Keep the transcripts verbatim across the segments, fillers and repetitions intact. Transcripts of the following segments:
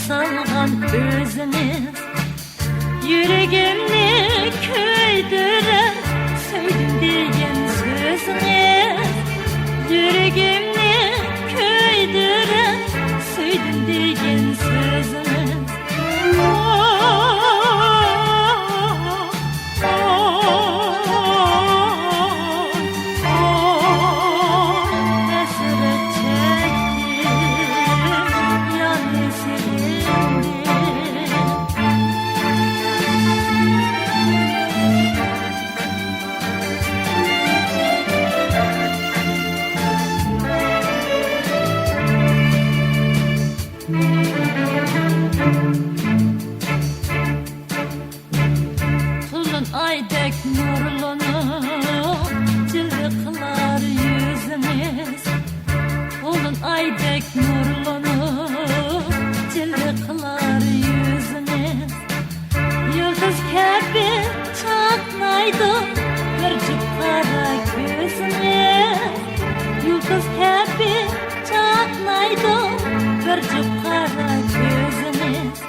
سالغان ئۆزىڭىز. يۈرىكىمنى كۆيدۈرۈپ سۆيدۈم دېگەن سۆزىڭىز. يۈرىكىمنى كۆيدۈرۈپ سۆيدۈم دېگەن سۆزىڭىز. تولۇن ئايدەك نۇرلىنىپ جىلۋە قىلار يۈزىڭىز. تولۇن ئايدەك نۇرلىنىپ جىلۋە قىلار يۈزىڭىز. يۇلتۇز كەبى چاقنايدۇ بىر جۈپ قارا كۆزىڭىز. يۇلتۇز كەبى چاقنايدۇ بىر جۈپ قارا كۆزىڭىز.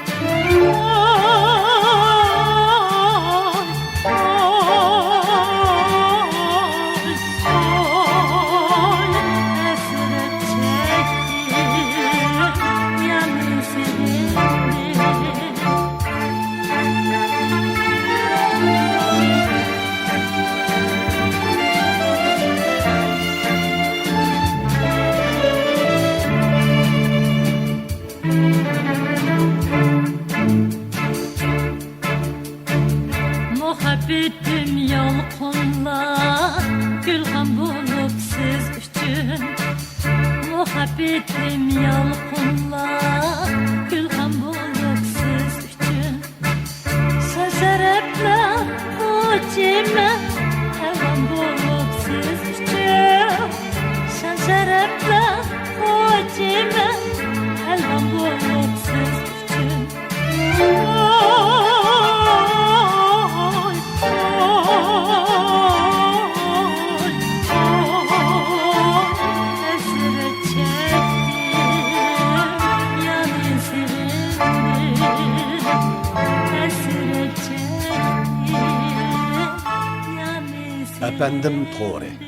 مۇھەببىتىم يالقۇنلار، گۈلخان بولۇپ سىز ئۈچۈن. مۇھەببىتىم يالقۇنلار، گۈلخان بولۇپ سىز ئۈچۈن. شان شەرەپلەر خوجىمەن، ئەلۋان بولۇپ سىز ئۈچۈن. شان شەرەپلەر خوجىمەن، ئەلۋان بولۇپ سىز ئۈچۈن. ئەپەندىم تورى.